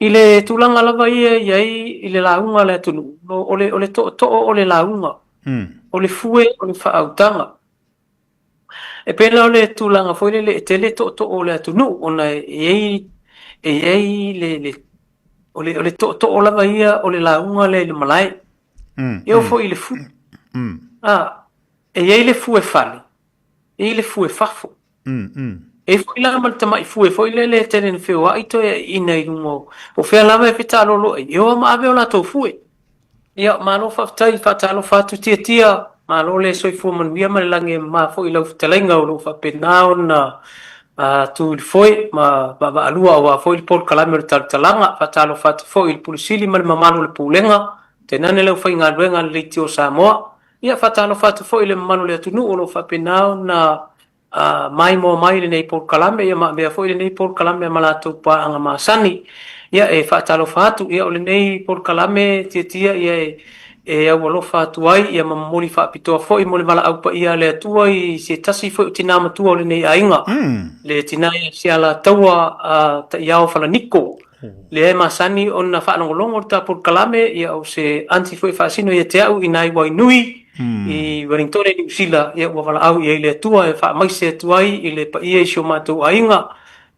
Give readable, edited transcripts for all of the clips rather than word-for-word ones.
I le tulaga lava ia e i ai i le lauga a le atunuu, o le, o le tootoo o le lauga, o le fue o le faaautaga. E pei la o le tulaga foi lele e tele tootoo o le atunuu ona e i ai, e i ai le, le, o le, o le tootoo lava ia o le lauga lea i le malae. E oo foi i le fue. A, e i ai le fue fale, e i ai le fue fafo. E i ai foi la ma le tamai fue foi lele e tele ina feoai toe aiina i luga o, o fea lava e fetaalolo ai, e o lava ma ave o latou fue. Ia, malo faafetai, faatalofa atu Tiatia, malo le soifua manuia ma le lagi e mama foi i lau fetalaiga o lo o faapena ona tu i le foe ma vaavaalua aua foi le polokalame o le Talatalaga. Faatalofa atu foi i le Pule Sili ma le mamalu o le Pulega, tainane le aufaigaluega a le Leitio o Samoa. Ia, faatalofa atu foi i le mamalu o le atunuu o lo o faapena ona maimoa mai lenei polokalame, ia ma avea foi lenei polokalame ma latou paaga masani. Ia, e faatalofa atu, ia, o lenei polokalame Tiatia, ia, e, e aualofa atu ai, ia, ma momoli faapitoa foi mo le valaau paia a le Atua i se tasi foi o tinā matua o lenei aiga, le tinā ia Sialataua a Taiao Falaniko. Lea e masani ona faalogologo le ta polokalame, ia o se aunty foi e faasino ia te au i nai Wainui, i Wellingtone i Niu Sila, ia ua valaau i ai le Atua e faamaise atu ai i le paia i si o matou aiga,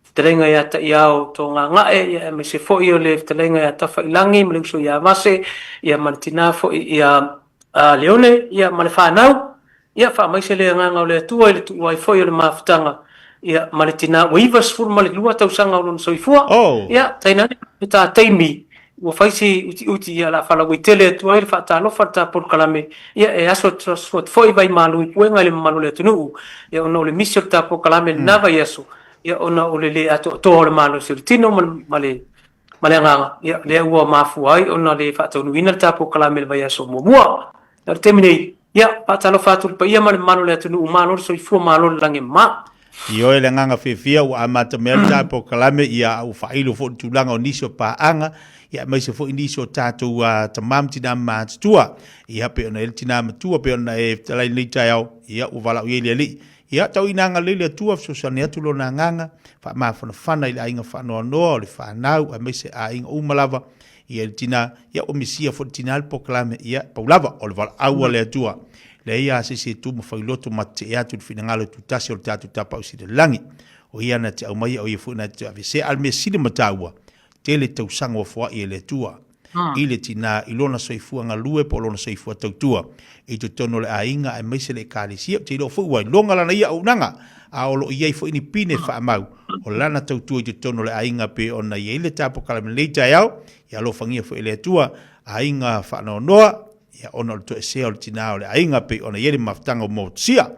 fetalaiga ia Taiao Togagae, ia aemaise foi o le fetalaiga ia Tafailangi ma le uso ia Vase, ia ma le tina foi ia Leone, ia ma le fanau. Ia faamaise le agaga o le Atua i le tuua ai foi o le mafutaga, ia, ma le tinā ua 92 tausaga o lona soifua, Oh! ia, tainane le tā taimi ua fai si utiuti, ia, o le a faalauaitele atu ai le faatalofa i le tā polokalame, ia, e aso atu foi vaimalu i puega i le mamalu o le atunuu, ia, ona o le misi o le tā polokalame i lena vaiaso, ia, ona o le lē atoatoa o le malosi o le tino ma le, ma le, ma le agaga, ia, lea ua mafua ai ona le faataunuuina le tā polokalame i le vaiaso muamua. I le taimi nei, ia, faatalofa atu i le paia ma le mamalu o le atunuu, malo le soifua, malo le lagi e mama. Ioe le agaga fiafia ua amata mea le ta polokalame ia a ua faailo foi le tulaga o nisi o paaga ia aemaise foi nisi o tatou uh, tama ma tina matutua ia pei ona e le tina matua pei ona e fetalai lenei taeao ia ua valaau i ai le alii ia tau ina agalelei le Atua fesoasoani atu lona agaga faamafanafana i le aiga faanoanoa o le fanau aemaise aiga uma lava Ia le tina, ia ua misia foi le tina le polokalame, ia pau lava, o le valaau a le Atua. Leai a se isi e tu ma failoto ma tetee atu i le finagalo tutasi o le tatou Tapaau Sili i le Lagi. O ia na te aumaia, o ia foi na te aveesea. A o le mea sili ma taua, tele tausaga ua foai e le Atua i le tina i lona soifua galue po o lona soifua tautua i totonu o le aiga aemaise le Ekalesia. Ou te iloa foi ua iloga lana ia auaunaga, a o lo o i ai foi ni pine faamau o lana tautua i totonu o le aiga pei ona i ai le tapokala i lenei taeao. Ia alofagia foi e le Atua aiga faanoanoa, ia ona o le toesea o le tina o le aiga pei ona i ai le mafutaga o Motusia.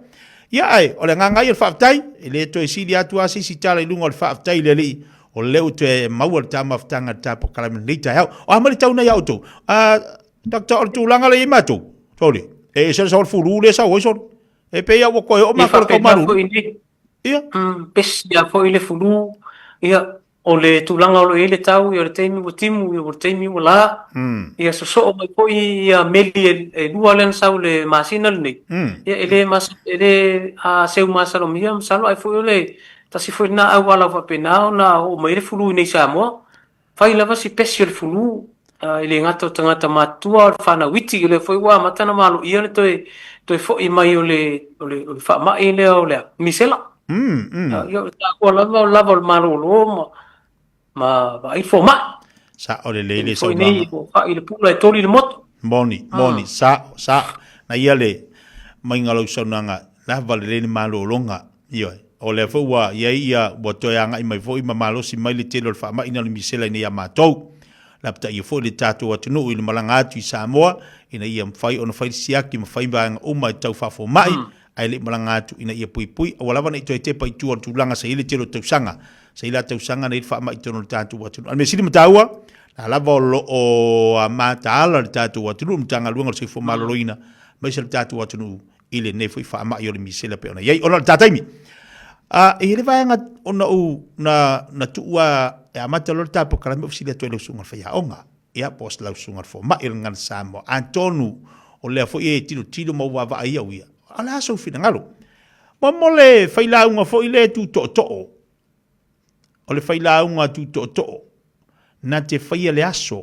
Ia ae, o le agaga ia o le faafetai, e le toe sili atu lava se isi tala i luga o le faafetai i le Alii, o lea ua toe maua le ta mafutaga i le tapokala i lenei taeao. O a mai le tau nei a outou? Uh, Doctor, o le tulaga lea i ai matou, sole, e ese le sao o le fulu lea e sau ai sole. E pei lava ua toe oo Ia matou i le faapena taumalulu. foi nei, Ia. pesi lava foi le fulu, ia, o le tulaga o lo o i ai le tau, ia o le taimi ua timu, ia o le taimi ua la, ia sosoo mai foi ia meli e, e lua lea na sau i le masina lenei, ia e le mas, e le a, seu masalomia masalo ai foi o le tasi foi lena auala ua faapena ona oo mai ai le fulu i nei i Samoa. Fai lava si pesi o le fulu, e le gata o tagata matutua, o le fanau iti, o lea foi ua amata ona maloia le toe, toe foi mai o le, o le, o le faamai lea o le a, misela. Ia, o le taua lava o le lava o le malolo ma, ma vaai le fomai. Sao lelei le Foi nei, saunoaga. ua fai le pula e toli le motu. Moni, moni, sao, sao. Na ia le maiga o lau saunoaga, lava lelei le malologa. Ioe. O lea foi ua i ai ia, ua toe agai mai foi ma malosi mai le tele o le faamai na o le misela i nei ia matou. Lapataia foi le tatou atunuu i le malaga atu i Samoa ina ia mafai ona fai le siaki ma fai vaega uma e tau faafomai ae le i malaga atu ina ia puipui aua lava ne i toe tepa i tua o le tulaga sa i ai le tele o tausaga sa i la tausaga na i ai le faamai i totonu o le tatou atunuu. A o le mea sili ma taua, na lava o lo o mataala le tatou atunuu, le Matagaluega o le Soifua Maloloina aemaise le tatou atunuu i lenei foi faamai o le misela pei ona i ai. Ona o le ta taimi, a, e i ai le vaega ona ou, na, na tuu a, e amata loa le ta polokalame ou fesili atu ai i lau susuga i le faiaoga, ia, po o lau susuga i le fomai o le Gagana Samoa, atonu o lea foi e tilotilo ma ou vaavaai au ia, o le a sou finagalo? Mo, mo le failauga foi lea e tu tootoo, o le failauga tu tootoo. Na te faia le aso,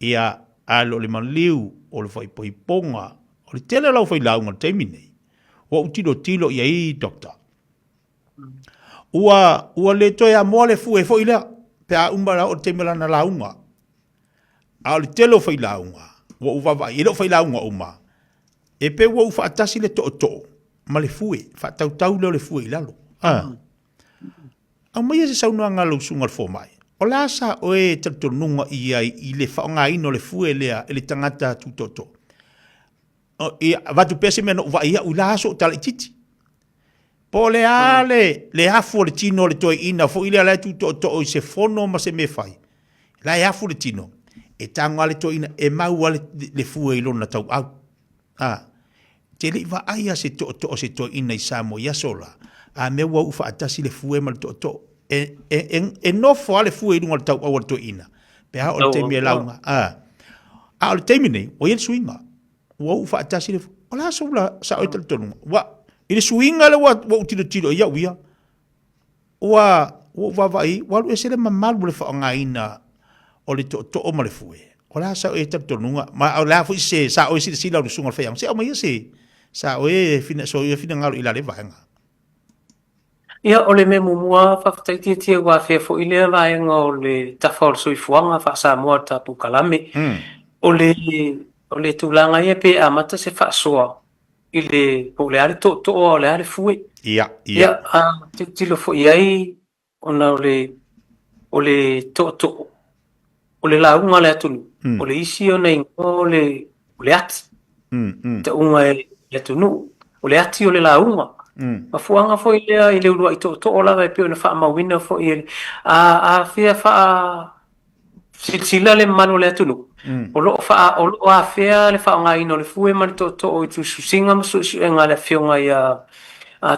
ia, a le o le maliu, o le faaipoipoga, o le tele o le aufailauga i le taimi nei, ua ou tilotilo i ai, Doctor. Ua, ua le toe amoa le fue foi lea, pe a uma la o le taimi o lana lauga. A o le tele o failauga, ua ou vaavaai, e le o failauga uma, e pei ua ou faatasi le tootoo ma le fue, faatautau lea o le fue i lalo. Ah. Aumaia se saunoaga a lou susuga i le fomai. O le a sa oe talitonuga i ai i le faaaogaina o le fue lea e le tagata tutootoo? Ia, avatu pea se mea na ou vaai au i la aso o talaititi. Po o le a le, le afu o le tino o le toeaina foi lea la e tutootoo i se fono ma se mea e fai. La e afu le tino, e tago lava le toeaina e mau lava le, le fue i lona tauau. A, te le i vaai a se tootoo se toeaina i Samoa i aso la, a mea ua uu faatasi le fue ma le tootoo. E, e, e, e nofo lava le fue i luga o le tauau a le toeaina, pe a oo i le taimi e lauga. A, a o le taimi nei, ua i ai le suiga. Ua uu faatasi le O le a sou la sa oe talitonuga? Ua, i le suiga lea ua, ua ou tilotilo i au ia, ua, ua ou vaavaai, ua alu ese le mamalu o le faaaogaina o le tootoo ma le fue. O le a sa oe talitonuga? Ma o le a foi se sa oe silasila o le susuga o le faiaoga? Se aumaia se sa oe fina, so oe finagalo i la lea vaega. Ia, o le mea muamua, faafetai Tietie ua afea foi lea vaega o le tafa o le soifuaga faa-Samoa i le tatou kalame. O le, o le tulaga ia pe amata se faasoa i le, po o le a le tootoo a o le a le fue. Ia, ia. Ia, a tilotilo foi i ai ona o le, o le tootoo, o le lauga a le atunuu, o le isi ona igoa o le, o le ati. Tauga e le atunuu, o le ati o le lauga. Mafuaaga foi lea i le uluai tootoo lava e pei ona faamauina foi e le, a, a fia faa silasila le mamalu o le atunuu, o lo o faa, o lo o afea le faaaogaina o le fue ma le tootoo i tusitusiga ma suesuega a le afioga ia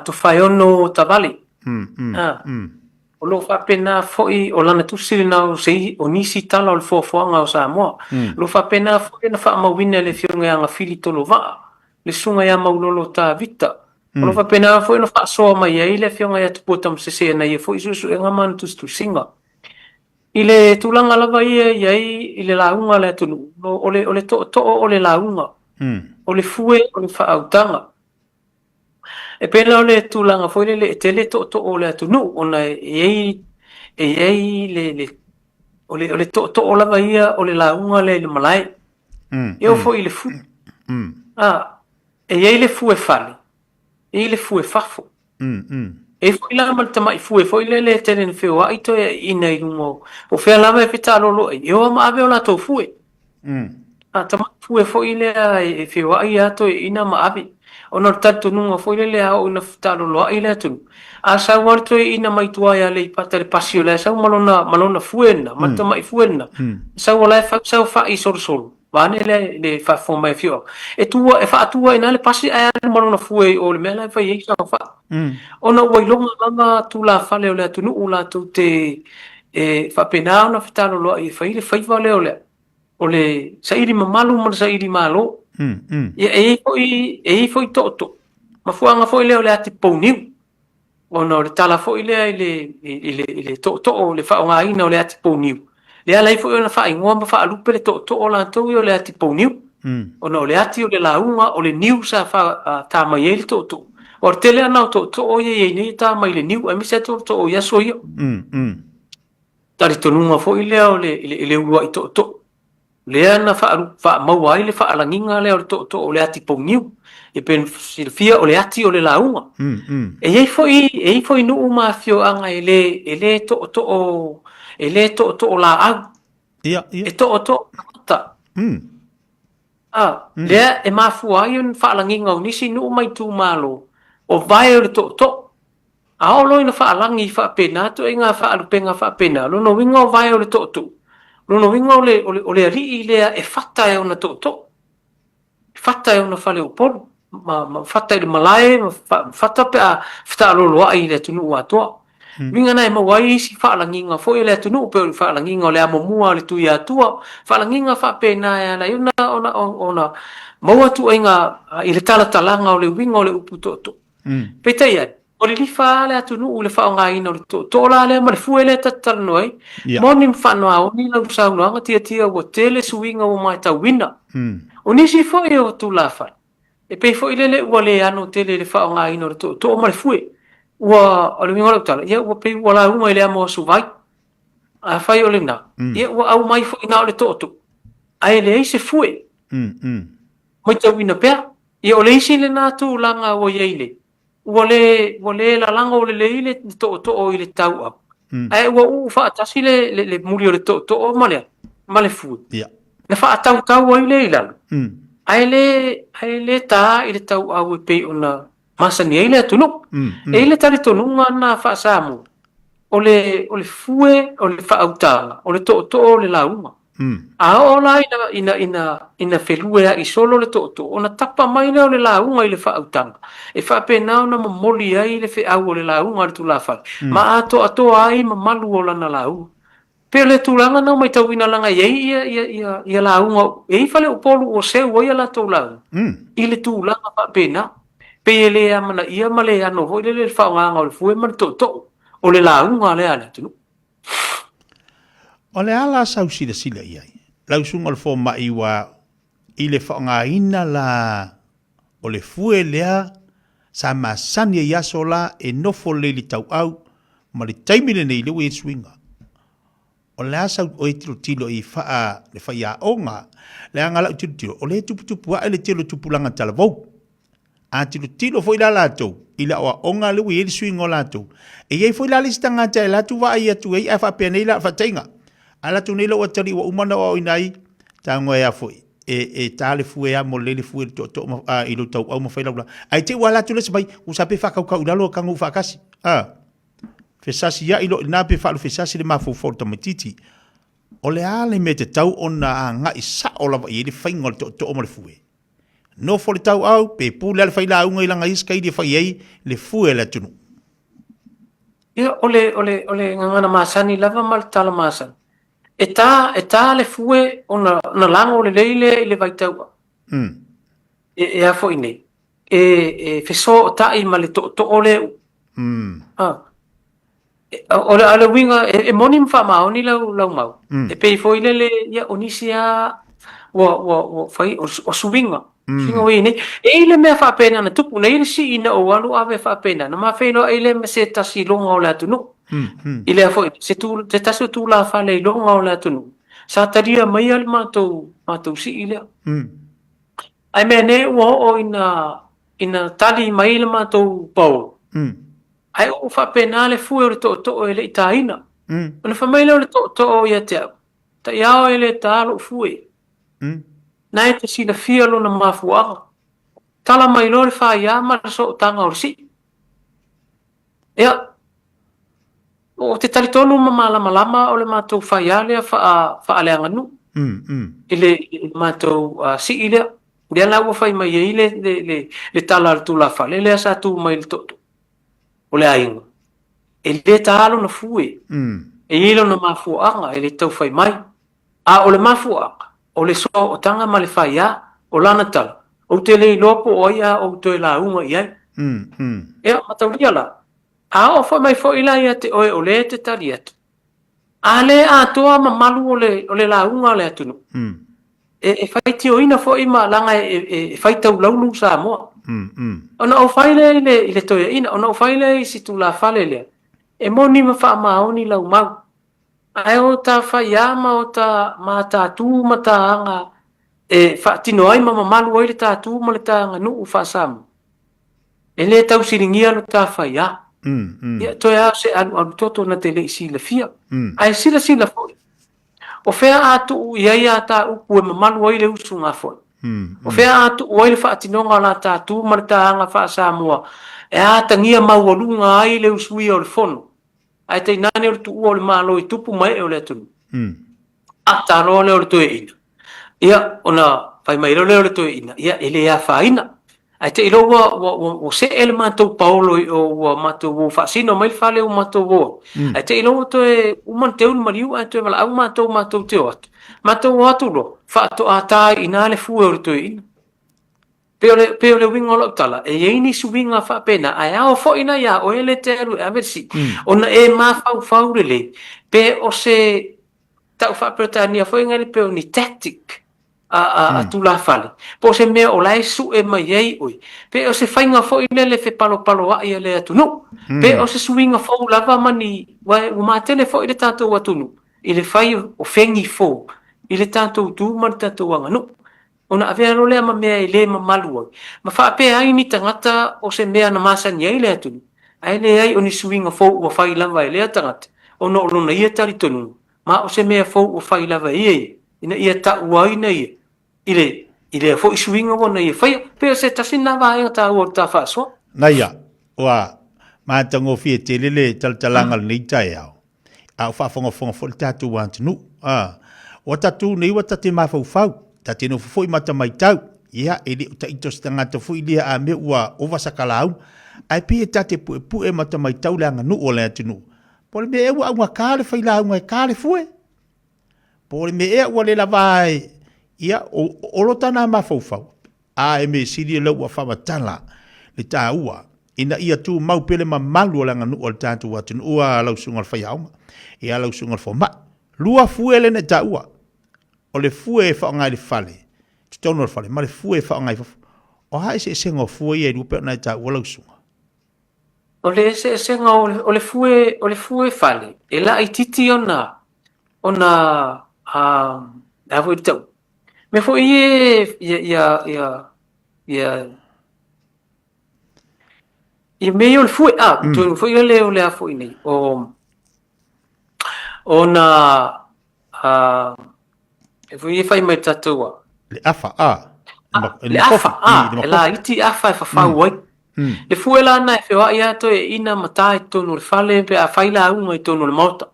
Tofaeono Tavale. O lo o faapena foi o lana tusi lena o se o nisi tala o le foafoaga o Samoa. O lo o faapena foi ona faamauina e le Afioga ia Agafili Tolovaa, le Susuga ia Maulolo Tavita. O lo o faapena foi ona faasoa mai ai le Afioga ia Tupua Tamasese i ana ia foi suesuega ma ana tusitusiga. I le tulaga lava ia e i ai i le lauga a le atunuu, o le, o le tootoo o le lauga, o le fue o le faaautaga. E pei la o le tulaga foi lele e tele tootoo o le atunuu ona e i ai e i ai le, le o le, o le tootoo lava ia o le lauga lea i le malae. E oo foi i le fue. A, e i ai le fue fale, e i ai le fue fafo. E i ai foi la ma le tamai fue foi lele e tele ina feoai toeaiina i luga o, o fea lava e fetaalolo ai, e o lava ma ave o latou fue. A tamai fue foi lea e feoai lava toeaiina ma ave, ona o le talitonuga foi lele a oo ina fetaaloloai le atunuu, a sau lava le toeaina mai tua i Aleipata i le pasi o la e sau ma lona, ma lona fue lena, ma le tamai fue lena, sau o la e fau saofai solosolo, vaeane le, le faafofoga mai a afioaga, e tu, e faatu lava i ina le pasi ae alu ma lona fue i o i le mea la e fai ai saofai. Ona ua iloga lava tulafale o le atunuu latou te e faapena ona fetaaloloai e fai le faiva lea o le o le saili mamalu ma le saili malo. Ia, e i ai foi, e i ai foi tootoo, mafuaaga foi lea o le ati pouniu, ona o le tala foi lea i le, i le, i le tootoo, le faaaogaina o le ati pouniu, lea ala ai foi ona faaigoa ma faalupe le tootoo latou ia o le ati pouniu, ona o le ati o le lauga, o le niu sa faata mai ai le tootoo. O le tele lava o tootoo ia e i ai nei e ta mai le niu, aemaise lava tootoo i aso ia. Talitonuga foi lea o le, i le uluai tootoo, lea na faamaua ai le faalagiga lea o le tootoo o le ati pouniu. E pei ona silafia o le ati o le lauga. E i ai foi, e i ai foi nuu ma afioaga e le, e le tootoo, e le tootoo laau. Ia, ia. E tootoo tagata. A, lea e mafua ai ona faalagiga o nisi nuu ma itumalo, o vae o le tootoo. A oo loa ina faalagi faapena ituaiga faalupega faapena, o lona uiga o vae o le tootoo, o lona uiga o le, o le, o le alii lea e fata e ona tootoo, e fata e ona faleupolu, ma, ma fata i le malae, ma fata pe a fetaaloloai i le atunuu atoa. Uiga na e maua ai isi faalagiga foi a le atunuu, pei o le faalagiga o le amomua a le Tuiatua, faalagiga faapena e ala ai ona, ona, ona maua ituaiga i le talatalaga o le uiga o le upu tootoo. Peitai ane, Ua lilifa lava le atunuu i le faaaogaina o le tootoo la lea ma le fue lea ta te talanoa ai. Moni ma faanoaoni lau saunoaga Tiatia ua tele suiga ua matauina. O nisi foi o tulafale, e pei foi lele ua le ano tele i le faaaogaina o le tootoo ma le fue. Ua, o le uiga o lau tala, ia ua pei ua lauga i le amo asu vai. Afai o lena, ia ua aumai foi na o le tootoo, ae leai se fue. Matauina pea, ia o le isi lena tulaga ua i ai le, ua le, ua le lalago lelei le tootoo i le tauau, ae ua uu faatasi le, le, le muli o le tootoo ma le, ma le fue. Na faatautau ai lea i lalo, ae le, ae le tā i le tauau e pei ona masani ai le atunuu. E i ai le talitonuga lena faa-Samoa, o le, o le fue, o le faautaga, o le tootoo o le lauga. A oo la ina, ina, ina, ina feluea'i solo le tootoo, ona tapa mai lea o le lauga i le faautaga, e faapena ona momoli ai le feau o le lauga a le tulafale, ma atoatoa ai mamalu o lana lauga. Pei o le tulaga na matauina leaga e i ai ia, ia, ia, ia lauga, e i ai faleupolu ua seu ai a latou lauga i le tulaga faapena. Pei e le amanaia ma le ano foi lele le faaaogaga o le fue ma le tootoo, o le lauga lea a le atunuu. O le a la sau silasila i ai? Lau susuga o le fomai ua i le faaaogaina la o le fue lea sa masani ai aso la e nofo lelei i le tauau ma le taimi lenei lea ua i ai le suiga. O le a sau oe tilotilo i faa le faiaoga leaga lau tilotilo o lea e tuputupu ae le tele o tupulaga talavou. A tilotilo foi la latou i le aoaoga lea ua i ai le suiga o latou, e i ai foi la le isi tagata e alu atu vaai atu ai ae faapea nei la faataiga, a alu atu nei lou atalii ua uma ona aoaoina ai, tago e a foi, e, e ta le fue a mo lelei le fue i le tootoo ma, a, i lou tauau ma fai lau la. Ae te i ua alu atu le isi mai, ua sa pe faakaukau i lalo tago faatasi. A, fesasi ai loa i ina pe faalufesasi le mafaufau o le tamaitiiti. O le a le mea e tatau ona agai sao lava i ai le faiga o le tootoo ma le fue? Nofo le tauau, pe pule lava le failauga i lana ia sikaili e fai ai le fue a le atunuu. Ia, o le, o le, o le gagana masani lava ma le tala masani. E tā, e tā le fue ona, ona lago lelei lea i le vaitauau. E, e a foi nei? E, e fesootai ma le tootoo lea. Ah. O le, o le uiga, e, e moni ma faamaoni lau, lau mau. E pei foi lele, ia, o nisi a, ua, ua, ua fai, o, o suiga. Suiga ua i ai nei. E i ai le mea faapena na tupu, na i ai le sii na ou alu ave faapena, na ma feiloai lea ma se tasi iloga o le atunuu. I lea foi, se, tu, se tasi o tulafale iloga o le atunuu, sa talia maia le matou, matou sii lea. Ae mea nei ua oo ina, ina tali mai le matou paolo. Ae ua faapena le fue o le tootoo e le i tāina. Ona fai mai lea o le tootoo ia te au, Taiao e le tā lou fue. Na e te silafia lona mafuaaga. Tala mai loa le faiā ma le sootaga o le sii. Ia, ou te talitonu ma malamalama o le matou faiā lea faa, faaleaganuu i le, i le matou uh, sii lea. Lea la ua fai mai ai le, le, le, le tala a le tulafale lea sa tu mai i le tootoo. O le aiga, e le tā lona fue. E i ai lona mafuaaga e le tau fai mai. A o le mafuaaga, o le sootaga ma le faiā, o lana tala, ou te le iloa po o ai a ou toe lauga i ai. Ia, mataulia la, a oo foi mai foi la ia te oe o lea e te tali atu, a le atoa mamalu o le, o le lauga a le atunuu, e, e faitioina foi ma leaga e, e, e faitau laulu Samoa. Ona ou fai lea i le, i le toeaina, ona ou fai lea i si tulafale lea, e moni ma faamaoni lau mau. Ae o ta faiā ma o ta ma ta tū ma ta aga e faatino ai ma mamalu ai le ta tū ma le ta aganuu faa-Samoa, e le tausiligia lo ta faiā. Ia, toe a o se alualu toto na te le i silafia. Ae silasila foi, o fea a tuu i ai a ta upu e mamalu ai le usugafono? O fea a tuu ai le faatinoga o la ta tū ma le ta aga faa-Samoa e atagia maualuga ai le usuia o le fono? Ae tainane o le tuua o le Malo i tupu ma ee o le atunuu. A taloa lea o le toeaina, ia, ona fai mai loa lea o le toeaina, ia, e le afaina. Ae te i loa ua, ua, ua, ua see le matou paolo i o, ua matou ua faasino mai le fale ua matou o ai. Ae te i loa ua toe uma ona teu le maliu ae toe valaau matou matou te o atu. Matou o atu loa, faatoa ta ai i ina le fue o le toeaina. Pei o le, pei o le uiga o lau tala, e i ai ni suiga faapena, ae ao foi la iā oe le te alu e ave le sii, ona e mafaufau lelei, pe o se tau faa-Peretania foi lea pei o ni tactic a, a, a tulafale, po o se mea o la e sue mai ai oe, pe o se faiga foi lea le fepalopaloai a le atunuu, pe o se suiga fou lava ma ni, ua, ua matele foi le tatou atunuu i le fai o fegi fou i le tatou tu ma le tatou aganuu. Ona avea loa lea ma mea e le mamalu ai, ma faapea ai ni tagata o se mea na masani ai le atunuu, ae leai o ni suiga fou ua fai lava e lea tagata ona o lona ia talitonuga, ma o se mea fou ua fai lava e ia ia, ina ia tauaina ia i le, i lea foi suiga ua na ia faia. Pei o se tasi lena vaega taua o le ta faasoa. Naia, ua matagofie tele le talatalaga o lenei taeao. A o faafogafoga foi le tatou atunuu. A, ua tatou nei ua tate mafaufau, tate nofo foi ma ta maitau. Ia, e le o taito se tagata foi lea a mea ua ova saka lauga. Ae pei e tate puepue ma ta maitau le aganuu o le atunuu. Po o le mea ea ua augata le fai lauga e ta le fue? Po o le mea ea ua le lava e, ia, o, o lo tana mafaufau. A e mea sili o lea ua faamatala le taua ina ia tumau pea le mamalu o le aganuu a le tatou atunuu a lau susuga i le faiaoga, ia lau susuga i le fomai. Lua fue lea na e taua, o le fue e faaaoga i le fale, totonu o le fale, ma le fue e faaaoga i fafo. O a eseesega o fue ia e lua pei ona e taua lau susuga? O le eseesega o le fue, o le fue fale, e laitiiti ona, ona, a, a foi le tau, mea foi ia, ia, ia, ia, ia, ia mea ia o le fue, a, mm. foi le o le a foi nei, o, ona, a, e foi e fai mai tatou a. Le afa, a. Le afa, a, e laiti afa e fafau ai. Le fue la na e feoai a toe ina ma tā i totonu o le fale pe a fai lauga i totonu o le maota.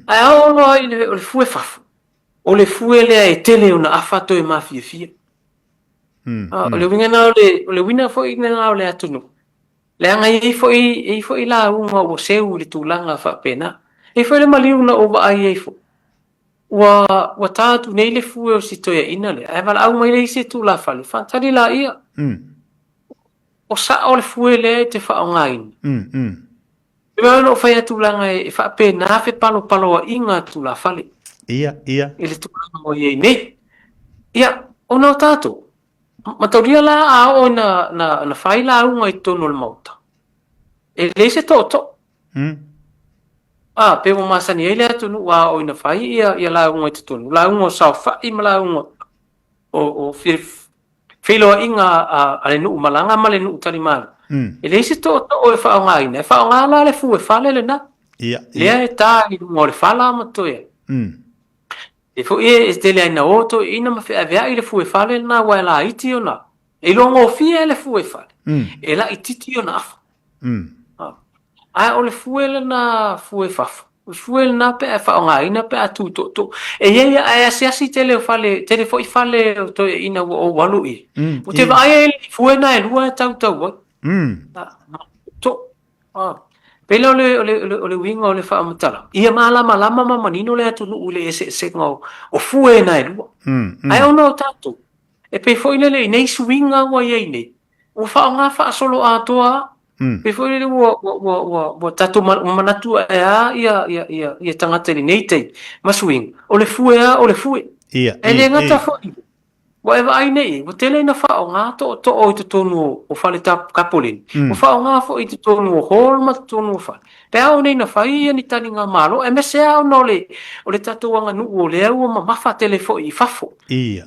Ae a oo loa i le, o le fue fafo, o le fue lea e tele ona afa toe mafiafia. O le uiga na o le, o le uiga foi lena o le atunuu. Leaga e i ai foi, e i ai foi lauga ua seu i le tulaga faapena. E i ai foi le maliu na ou vaai ai foi. Ua, ua ta atu nei le fue o si toeaina lea, ae valaau mai le isi e tulafale, faatali laia. O sao le fue lea e te faaaogaina. E mea ona ou fai atu leaga e faapena fepalopaloaiga a tulafale. Ia, ia. I le tulaga ua i ai nei. Ia, ona o tatou, mataulia la a oo ina na, na fai lauga i totonu o le Maota, e leai se tootoo. A, pe ua masani ai le atunuu a oo ina fai ia, ia lauga i totonu, lauga o saofai ma lauga o, o feiloaiga a, a le nuu malaga ma le nuu talimalo. E leai se tootoo e faaaogaina, e faaaoga la le fue fale lena. Ia, ia. Lea e ta i luga o le fala ma toe ai. E foi e, e tele ai na o toeaiina ma feaveai le fue fale lena aua e laiti ona, e iloagofie le fue fale, e laitiiti ona afa. Ae o le fue lena fue fafo, o le fue lena pe a e faaaogaina pe a tu tootoo. E i ai ae asiasi tele o fale, tele foi fale o toeaiina ua ou alu i ai. Ou te vaai ai i le fue na e lua e tautau ai. Tootoo. Ah, pei lea o le, o le, o le, o le uiga o le faamatalaga, ia malamalama ma manino le atunuu i le eseesega o, o fue na e lua. Ae ona o tatou, e pei foi lele i nei suiga ua i ai nei, ua faaaoga faasoloatoa lava. Pei foi lele ua, ua, ua, ua, ua tatou ua manatu ae a ia, ia, ia, ia tagata i lenei taimi ma suiga, o le fue lava o le fue. Ia, E le gata foi, Ua e vaai nei, ua tele ina faaaoga tootoo i totonu o fale tapoleni, ua faaaoga foi i totonu o hall ma totonu o fale. Pe a oo nei ina fai ia ni taliga malo, aemaise lava ona o le, o le tatou aganuu o lea ua mamafa tele foi i fafo.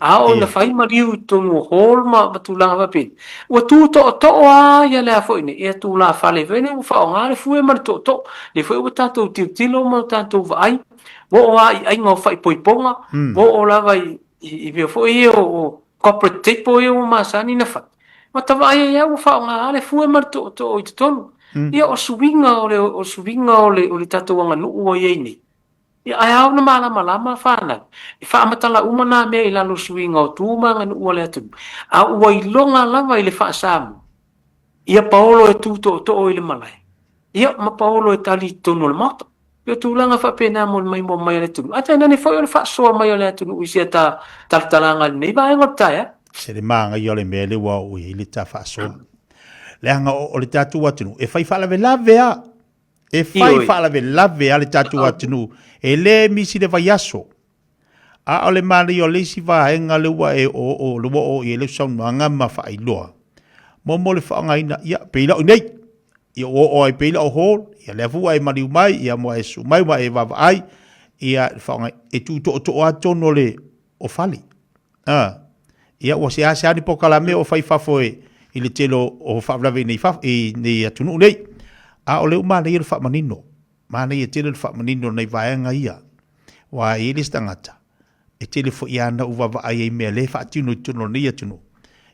A oo ina fai maliu i totonu o hall ma, ma tulaga faapena, ua tu tootoo lava ia le a foi nei, ia tulafale foi nei ua faaaoga le fue ma le tootoo. Lea foi ua tatou tilotilo ma tatou vaai, ua oo lava i aiga o faaipoipoga, ua oo lava i i mea foi ia o corporate table ia ua masani na fai, ma ta vaai ai lava ua faaaoga lava le fue ma le tootoo i totonu. Ia o suiga o le, o suiga o le, o le tatou aganuu ua i ai nei. Ia ae ao ona malamalama fanau, e faamatala uma nā mea i lalo o suiga o tu ma aganuu a le atunuu, a ua iloga lava i le faa-Samoa, ia paolo e tu tootoo i le malae, ia ma paolo e tali i totonu o le maota. Ia tulaga faapena mo le maimoa mai a le atunuu. Ae tainane foi o le faasoa mai o le atunuu i sia talatalaga i lenei vaega o le taeao. Se le māngaia o le mea lea ua oo i ai le ta faasoa. Leaga o le tatou atunuu e fai faalavelave a. E fai faalavelave a le tatou atunuu. E le misi le vaiaso. A o le manaia o le isi vaega lea ua e oo, lea ua oo i ai lau saunoaga ma faailoa, mo mo le faaaogaina, ia, pei la o i nei, ia ua oo ai pei la o hall, ia lea foi ua e maliu mai, ia ua e susu mai, ua e vaavaai, ia le faaaogaina, e tuutootoo lava totonu o le o fale. A, ia ua seasea ni polokalame o fai i fafo e, i le tele o faalavelave i nei fafo, i nei atunuu nei. A o lea ua manaia le faamanino, Manaia tele le faamanino o nai vaega ia, aua e i ai le isi tagata, e tele foi ana ou vaavaai ai i mea lea e faatino i totonu o lenei atunuu,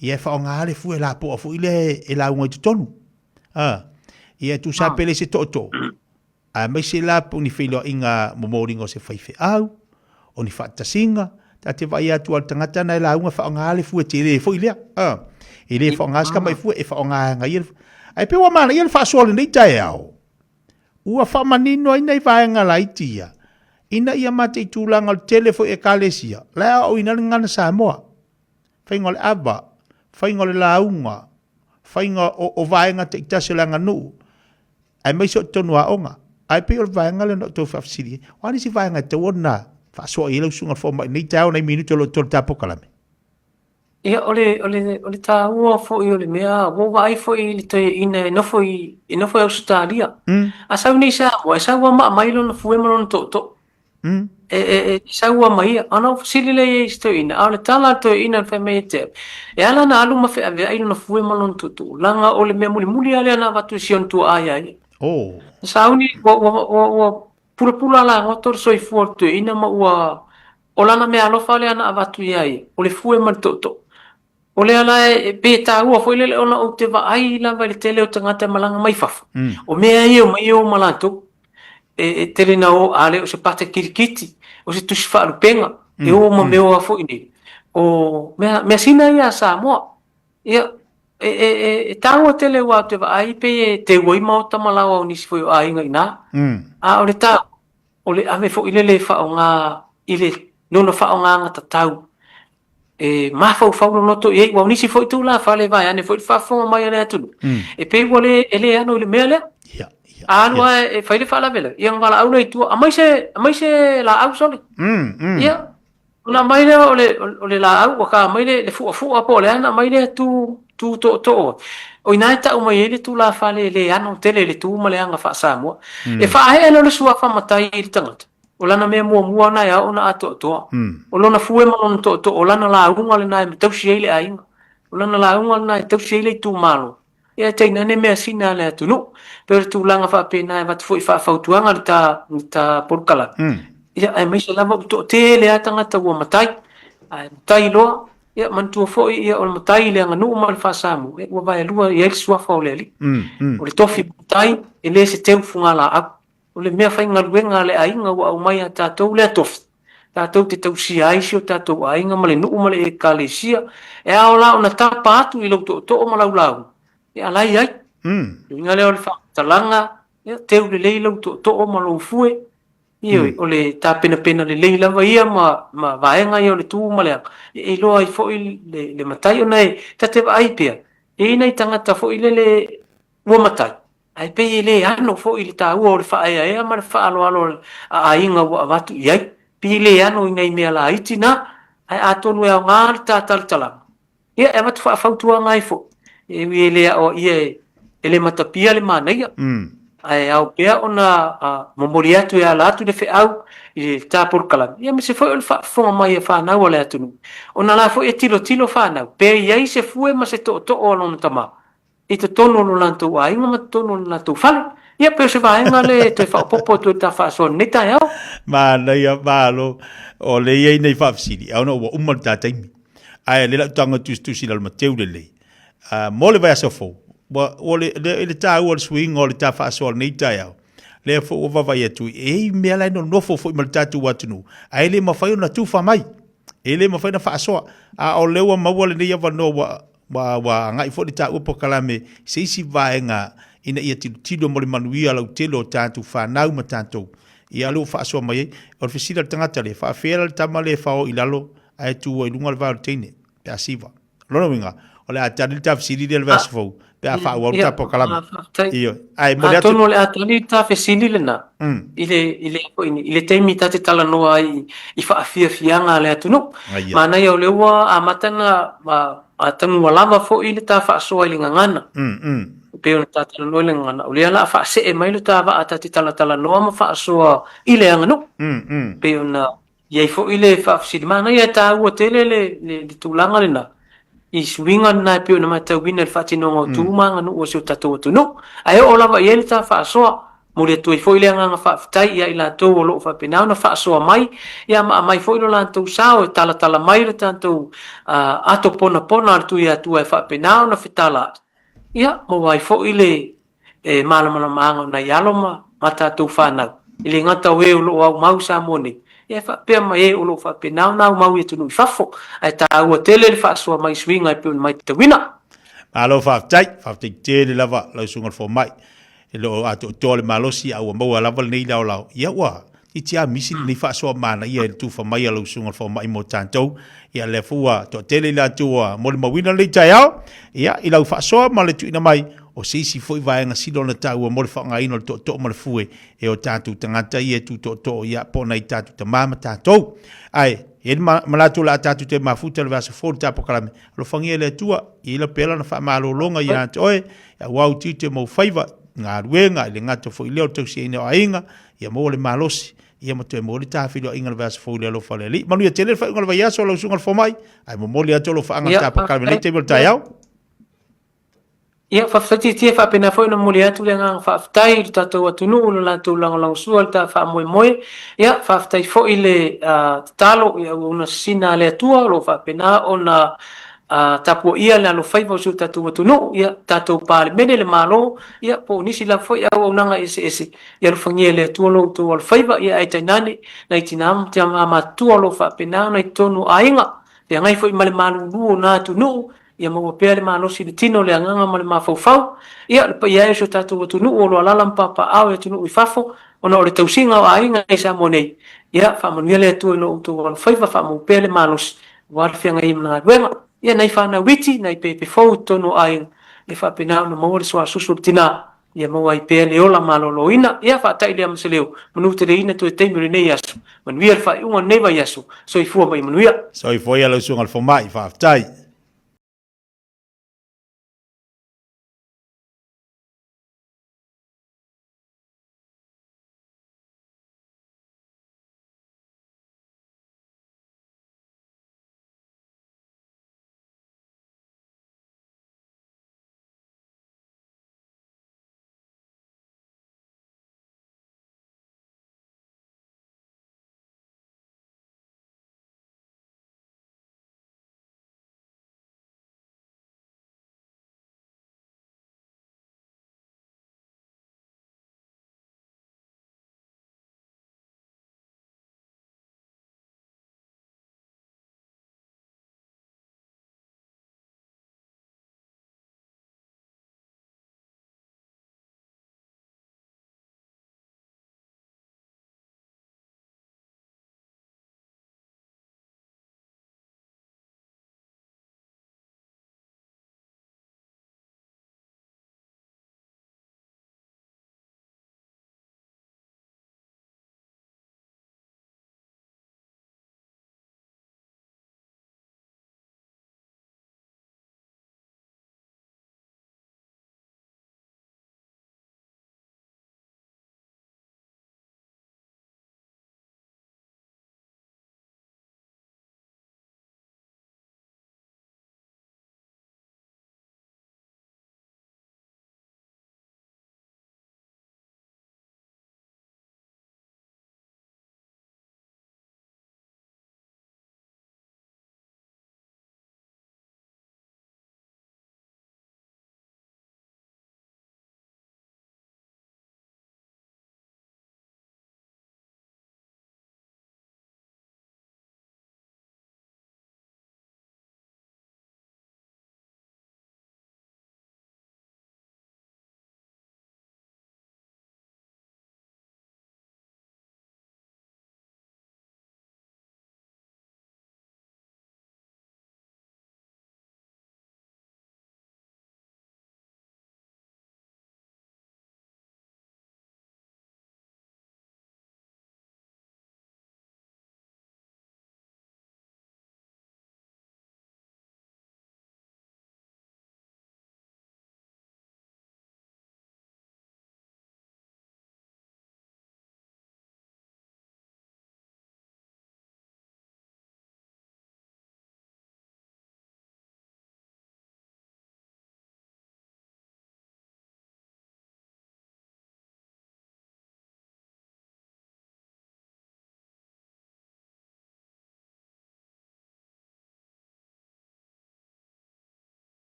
ia e faaaoga lava le fue lapoa foi lea e lauga i totonu. A, ia e tusa lava pe le se tootoo, aemaise la po o ni feiloaiga momoliga o se faifeau, o ni faatasiga, ta te vaai atu lava i le tagata na e lauga e faaaoga lava le fue tele foi lea. A, e le faaaoga se tamai fue, e faaaoga e ia le fue. Ae pei ua manaia le faasoa o lenei taeao. Ua faamanino ai nai vaega laiti ia, ina ia mataitulaga o le tele foi Ekalesia, la e aoaoina ai le gagana Samoa, faiga o le ava, faiga o le lauga, faiga o, o vaega taitasi o le aganuu, aemaise o totonu o aoga. Ae pei o le vaega lea na ou tau faafesili ai, o a nisi vaega e tatau ona faasoa i ai lau susuga i le fomai i lenei taeao nai minute o lo o totoe o le ta polokalame? Ia, o le, o le, o le taua foi o le mea, ua ou vaai foi i le toeaina e nofo i, e nofo i Ausetalia. A sau nei i Samoa, e sau lava ma aumai lona fue ma lona tootoo. E, e, e sau lava ma ia. Ona ou fesili lea i ai i si toeaina, a o le tala a le toeaina na fai mai ia te au, e ala ona alu ma feaveai lona fue ma lona tootoo, leaga o le mea mulimuli lava lea na avatu e si ona tuaa ia ia. Na sauni, ua, ua, ua, ua pulapula lagoto le soifua o le toeaina ma ua O lana meaalofa lea na avatu ia ia, o le fue ma le tootoo. O lea la e, pei e taua foi lele ona ou te vaai lava i le tele o tagata e malaga mai fafo. O mea ia e omai e o ma latou. E, e tele na o, a le o se pate kirikiti, o se tusi faalupega, e o ma mea oa foi nei. O mea, measina ia a Samoa. Ia, e, e, e, e taua tele aua ou te vaai pei e teu ai maota ma laoa o nisi foi o aiga i ina. A o le taua, o le ave foi lele e faaaoga i le lona faaaogaga tatau e mafaufau loloto i ai, aua o nisi foi tulafale vaeane foi le faafofoga mai a le atunuu, e pei ua le, e le ano i le mea lea. A alu lava e fai le faalavelave, ia ona valaau lea i tua, aumai se, aumai se laau sole. Ia, Ona aumai lea o le, o le laau, ua ka aumai le, le fuafua po o le a ona aumai lea tu, tu tootoo ai. O i ina e tau mai ai le tulafale e le ano tele i le tu ma le aga faa-Samoa. E faaee loa le suafa matai i le tagata, o lana mea muamua lena e ao ona atoatoa. O lona fue ma lona tootoo, o lana lauga lena e tausi ai le aiga. O lana lauga lena e tausi ai le itumalo. Ia tainane measina a le atunuu. Pei o le tulaga faapena e avatu foi faafautuaga le ta, le ta polokalame. Ia, aemaise lava ua toatele lava tagata ua matai, ae matai loa, ia manatua foi ia o le matai i le aganuu ma le faa-Samoa, ia ua vaelua i ai le suafa o le Alii. O le tofi matai, e le se teu fugalaau. O le mea faigaluega a le aiga ua aumai ia tatou lea tofi, tatou te tausia ai si o tatou aiga ma le nuu ma le ekalesia, e ao la ona tapa atu i lou tootoo ma lau lauga, e alai ai. Le uiga lea o le faamatalaga, ia, teu lelei lou tootoo ma lou fue, ioe, o le tapenapena lelei lava ia ma, ma vaega ia o le tu ma le aga, e iloa ai foi le, le matai, ona e ta te vaai pea, e i ai nai tagata foi lele ua matai, Ae pei e le ano foi le taua o le faaeaea ma le faaaloalo a aiga ua avatu i ai. Pei e le ano i nai mea laiti na, ae atonu e aoga le ta talatalaga, ia e avatu faafautuaga ai foi. E ui e le aoaia e le matapia le manaia, ae ao pea ona momoli atu e ala atu le feau i le ta polokalame, ia aemaise foi o le faafofoga mai a fanau a le atunuu. Ona la foi e tilotilo fanau, pe i ai se fue ma se tootoo a lona tama, i totonu o lo latou aiga ma totonu o lo latou fale. Ia, pei o se vaega lea e toe faaopoopo atu ai le ta faasoa i lenei taeao. Manaia, malo. O lea e i ai nei faafesili, ona ua uma le ta taimi. Ae o lea o le a ou tago e tusitusi i lalo ma teu lelei. Mo le vaiaso fou, ua, ua le, le, i le taua o le suiga o le ta faasoa o lenei taeao, lea foi ua vaavaai atu, e i ai mea la e nonofo foi ma le tatou atunuu, ae le mafai ona tufa mai. E le mafai ona faasoa. A o lea ua maua lenei avanoa ua, Ua, ua agai foi le taua polokalame i se isi vaega ina ia tilotilo mo le manuia lautele o tatou fanau ma tatou. Ia, lea ua faasoa mai ai. O le fesili a le tagata lea, faafefea la le tama lea e fao i lalo ae tu ai i luga le vao o le teine, pe a siva? Lona uiga, o le a tali le ta fesili lea i le vaiaso fou, pe a faaauau le Ia, ta polokalame. faafetai. Ioe. Ae momoli atu... Atonu o le a tali le ta fesili lena i le, i le, foi i le taimi ta te talanoa ai i, i faafiafiaga a le atunuu. Aia. Manaia o lea ua amata ona atonu ua lava foi le ta faasoa i le gagana. E pei ona ta talanoa i le gagana, o lea o le a faasee mai le ta vaa ta te talatalanoa ma faasoa i le aganuu. E pei ona i ai foi le faafesili. Manaia e taua tele le, le, le tulaga lena i suiga lena e pei ona matauina i le faatinoga o tu ma aganuu a si o tatou atunuu. Ae oo lava i ai le ta faasoa. Momoli atu ai foi le agaga faafetai ia i latou o lo o faapena ona faasoa mai, ia ma aumai foi lo latou sao e talatala mai le tatou ato ponapona a le Tuiatua e faapena ona fetalaai, ia maua ai foi le malamalamaaga o nai alo ma a tatou fanau, e le gata o e o lo o aumau i Samoa nei, ia e faapea ma e o lo o faapena ona aumau i atunuu i fafo. Ae taua tele le faasoa mai i suiga e pei ona matauina. Malo faafetai, faafetai tele lava lau Susuga i le Fomai. E le o atoatoa le malosi a ua maua lava lenei laolao. Ia ua iti a misi lenei faasoa manaia i le tufa mai a lau susuga i le fomai mo tatou. Ia lea foi ua toatele i latou ua molimauina lenei taeao. Ia i lau faasoa ma le tuuina mai o se isi foi vaega sili ona taua mo le faaaogaina o le tootoo ma le fue e o tatou tagata ia e tu tootoo ia po o nai tatou tama ma tatou. Ae e i ai le manatu o le a tatou toe mafuta i le vaiaso fou i le ta polokalame. Alofagia e le Atua, ia i ai pea lana faamalologa ia te oe, aua ou tiute ma ou faiva, galuega, e le gata foi i lea o le tausiaina o aiga, ia maua le malosi, ia ma toe maua le tafeloaiga i le vaiaso fou i le alofa o le Alii. Manuia tele le faaiuga o le vaiaso lau susuga i le fomai, ae momoli atu alofaaga i le Ia, ta polokalame i lenei faafetai. taimi o le taeao. Ia, faafetai Tietie, faapena foi ona momoli atu le agaga faafetai i le tatou atunuu i lo latou lagolagosua i le ta faamoemoe. Ia, faafetai foi i le tatalo i auauna sisina a le Atua o lo o faapena ona tapuaia le alofaiva o si o tatou atunuu, ia, tatou Palemene, le Malo, ia, po o nisi lava foi auaunaga eseese. Ia alofagia e le Atua lo outou alofaiva, ia ae tainane nai tina ma tama matutua o lo o faapena ona i totonu o aiga, feagai foi ma le malulu o na atunuu, ia maua pea le malosi i le tino, le agaga ma le mafaufau. Ia, le paia e o si o tatou atunuu o lo o alaala ma papaaao i atunuu i fafo, ona o le tausiga o aiga i Samoa nei, ia, faamanuia le Atua i lo outou alofaiva, faamaua pea le malosi aua le feagai ai ma le galuega. Ia, nai fanau iti, nai pepe fou i totonu o aiga, ia faapena ona maua le suasusu o le tina, ia maua ai pea le ola maloloina. Ia, faatai lea ma se leo, manuteleina toe taimi o lenei aso. Manuia le faaiuga o lenei vaiaso. Soifua ma ia manuia. Soifua ia lau Susuga i le Fomai, faafetai.